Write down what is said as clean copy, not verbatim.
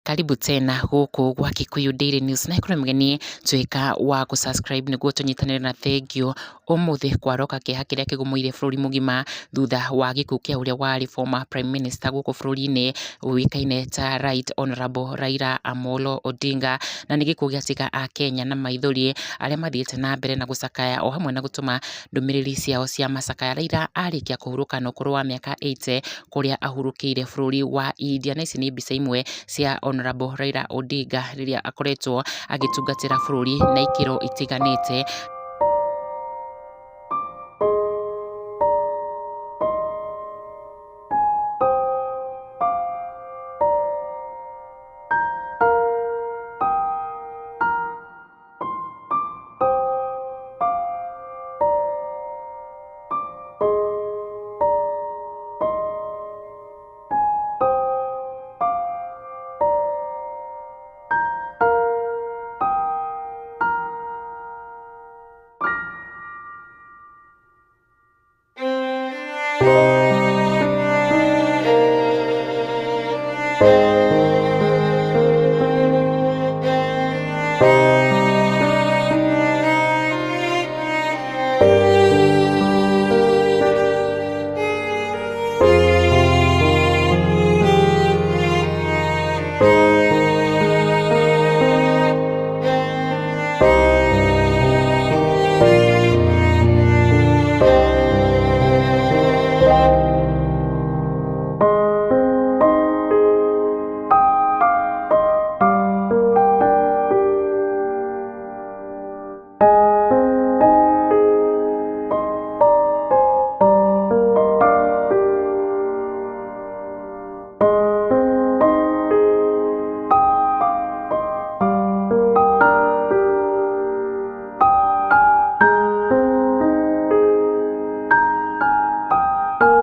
Karibu tena gũkũ gwa Kikuyu Daily News na ĩkorwo mũgeni tuĩka wa gũ-subscribe nĩguo tũnyitanĩre na thengio. Ũmũthĩ kwaroka kĩeha kĩrĩa kĩgũmĩire bũrũri mũgima thutha wa gĩkuũ kĩa ũrĩa warĩ former prime minister gũkũ bũrũri-inĩ ũĩkaine ta Right Honorable Raila Amolo Odinga, na nĩ gĩkuũ gĩatiga Akenya na maithori arĩa mathiĩte na mbere na gũcakaya o hamwe na gũtũma ndũmĩrĩri ciao cia macakaya. Raila arĩkia kũhurũka na ũkũrũ wa mĩaka 80 kũrĩa ahurũkĩire bũrũri wa India, na ici nĩ mbica imwe cia Honorable Raila Odinga rĩrĩa akoretwo agĩtungatĩra bũrũri na ikĩro itiganĩte.